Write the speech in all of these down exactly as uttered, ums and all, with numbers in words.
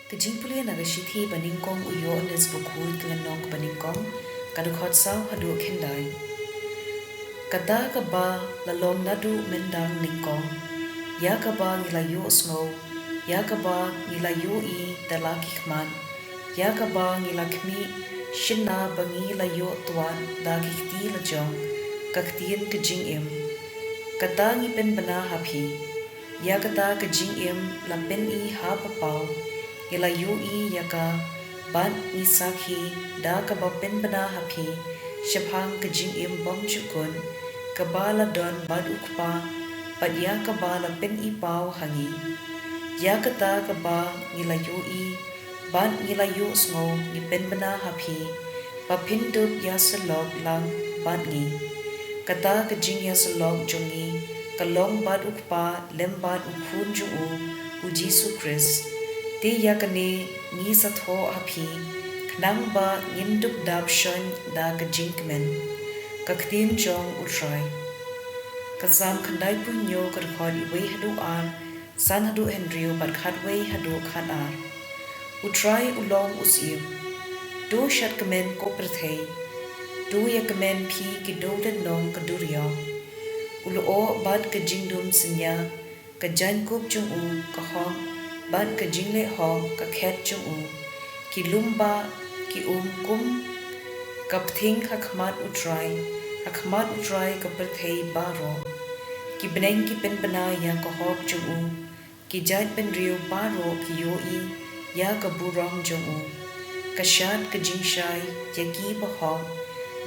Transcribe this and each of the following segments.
Ka jingpule na ka shithi ba nyngkong u Ïoannis bakhuid, ka lynnong kaba nyngkong, ka dkhot saw haduh khyndai. Kata kaba la long naduh myndang nyngkong, ïa kaba ngi la ïohsngew, ïa kaba ngi la ïohi da la ki khmat, ïa kaba ngi la khmih, shynna ba ngi la ïoh twad da ki kti la jong, ka ktien ka jingim. Kata ngi pynbna ha phi. Ïa kata ka jingim la pyni ha ba paw, ngi la ïohi ïa ka, bad ngi sakhi da kaba pynbna ha phi shaphang ka jingim bymjukut kaba la don bad u Kpa, bad ïa kaba la pyni paw ha ngi. Ïa kata kaba ngi la ïohi bad ngi la ïohsngew ngi pynbna ha phi, ba phin dup ïasyllok lang bad ngi. Kata ka jingïasyllok jong ngi ka long bad u Kpa lem bad u Khun jong u, u Jisu Khrist. Te ïa kane ngi sa thoh ha phi, khnang ba ngin dup dap shon da ka jingkmen. Ka ktien jong u Trai. Ka Salm khyndaiphew hynñiew, ka dkhot iwei haduh ar, san haduh hynriew bad khatwei haduh khatar. U Trai u long u syiem. To shad kmen ko pyrthei. To ïa kmen phi ki dewlynnong ka duriaw. U lyoh bad ka jingdum synñia, ka jaiñkup jong u ka hok, bad ka jingleh hok ka khet jong u. Ki lum ba ki um kum ka pthing ha khmat u Trai, ha khmat u Trai ka pyrthei baroh. Ki bneng ki pynbna ïa ka hok jong u, ki jaitbynriew baroh ki ïohi ïa ka burom jong u. Ka shad ka jingshai ïa ki ba hok,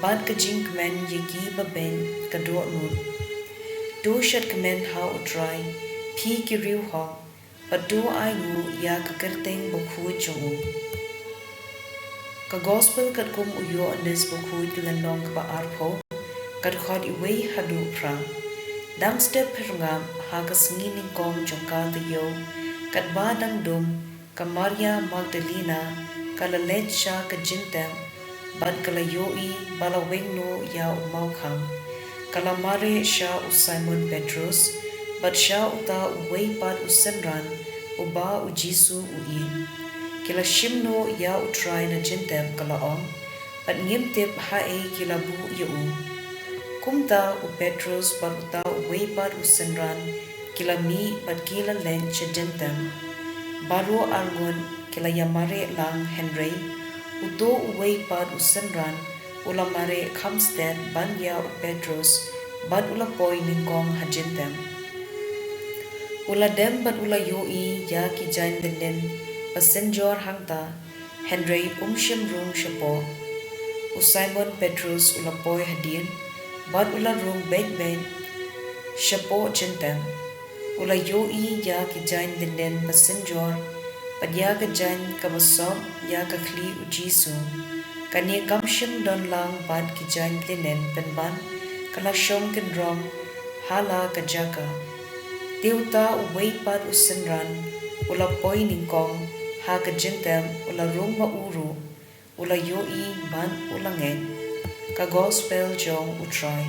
bad ka jingkmen ïa ki ba beit ka dohnud. To shad kmen ha u Trai, phi ki riew hok, bad to ainguh ïa ka kyrteng bakhuid jong u. Ka Gospel katkum u Ïoannis bakhuid, ka lynnong kaba arphew, ka dkhot iwei haduh phra. Dang step pyrngap ha ka sngi nyngkong jong ka taïew, katba dang dum, ka Maria Magdalena ka la leit sha ka jingtep, bad ka la ïohi ba la weng noh ïa u mawkhang. Ka la mareh sha u Simon Petrus, bad sha uta uwei pat u synran, uba u Jisu u ïeit. Ki la shim noh ïa u Trai na jingtep, ka la ong, bad ngim tip haei ki la buh ïa u. Kumta u Petrus bad uta uwei pat u synran, ki la mih bad ki la leit sha jingtep. Baroh arngut ki la ïamareh lang, hynrei uto uwei pat u synran u la mareh kham stet ban ïa u Petrus, bad u la poi nyngkong ha jingtep. U la dem bad u la ïohi ïa ki jaiñ linen ba synjor hangta, hynrei um shym rung shapoh. U Simon Petrus u la poi hadien, bad u la rung beit beit shapoh jingtep. U la ïohi ïa ki jaiñ linen ba synjor, bad ïa ka jaiñ kaba sop ïa ka khlieh u Jisu. Kane kam shym don lang bad ki jaiñ linen pynban, ka la shong kynrong ha la ka jaka. Te uta uwei pat u synran u la poi nyngkong ha ka jingtep, u la rung ma u ruh, u la ïohi bad u la ngeit. Ka Gospel jong u Trai.